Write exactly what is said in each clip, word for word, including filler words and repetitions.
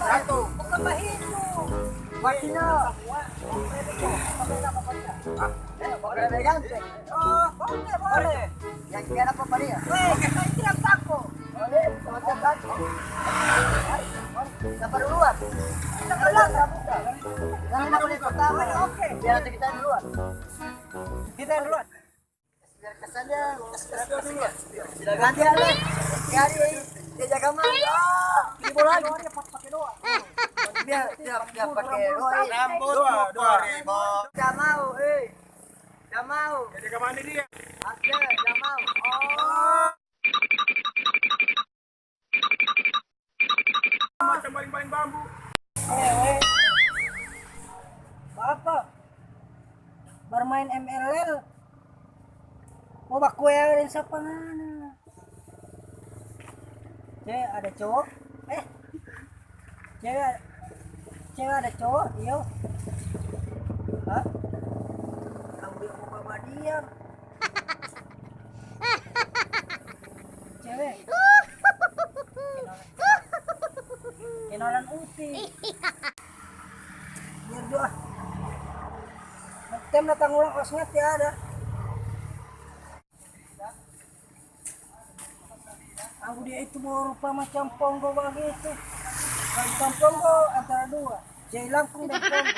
Satu. Bukan begitu. Maksudnya, ah, eh, boleh ganteng. Oh, boleh, boleh. Yang dia apa, Pak, dia? Weh, saya tidak takut. Boleh, boleh, takut. Siapa duluan? Kita duluan, kita buka. Jangan kita buka pertama. Oke. Biar nanti kita duluan. Kita duluan. Biar kesannya, biar kesannya. Nanti ada, nanti ada, dia jaga malu. Ah, ini bola lagi. Dia pakai doa. Dia, dia, dia pakai doa. Rambut doa, doa. Tidak mau, eh. Tidak mau. Dia jaga mandi dia. Ada, tidak mau. Oh. Macam baling-baling bambu. Eh, eh. Bapak, bermain M L L. Mau bakuya rin sapangana. Cewek ada cowok? Eh. Cewek, cewek ada cowok? Iyo. Hah? Kamu yang mau bawa diam. Cewek. Kenalan uti. Biar doa. Tem datang ulang osnya tiada. Aku dia itu mau rupa macam ponggo begitu. Macam ponggo antara dua. Jailangkung dan ponggo.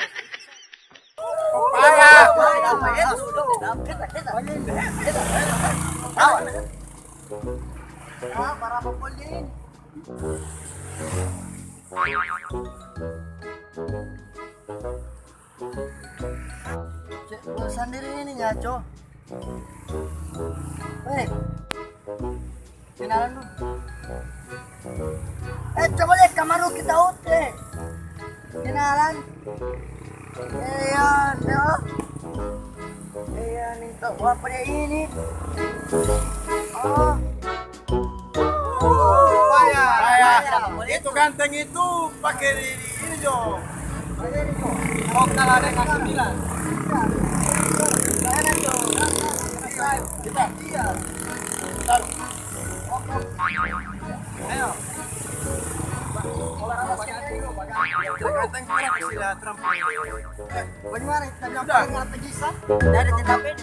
Cek, gua sendiri ini ngaco. Eh, kenalan lu. Eh, coba lihat kamar lu kita ute. Kenalan. Iya, no. Iya, nih, kok apa dia ini? Oh. Paya. Paya. Itu ganteng itu pakai ini, Jo. Mau kalah dengan sembilan. Kita. Taruh. Ayo. Tergantung orang sila Trump. Eh, bagaimana? Kita bilang sudah. Nggak ada tindakan.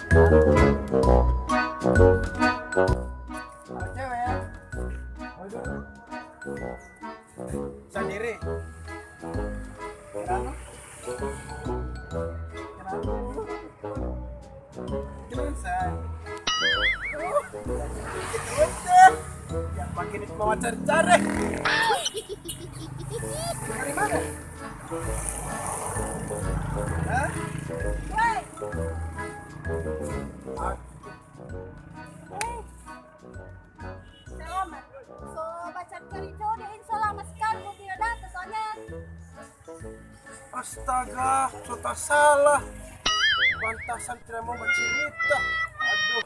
Ada cewek ya? Waduh. Sendiri. Kenapa? Kenapa? Gimana, San? Gimana, San? Ya, makin itu mau cari-cari. Dari mana? Hah? Woi. Ah. Selamat. So, baca cerita deh, insya Allah, Mas, kan mau pindah data, soalnya. Astaga, kota salah. Pantasan tidak mau bercerita. Aduh.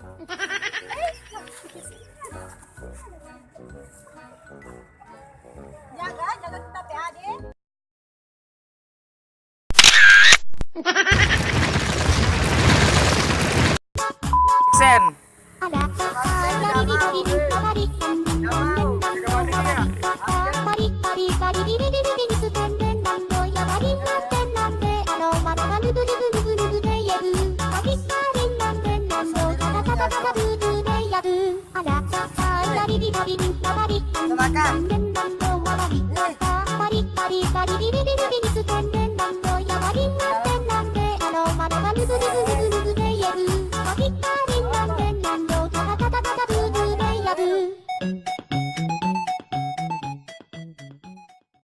Jaga, jaga kita, P A D. Sen. Makan.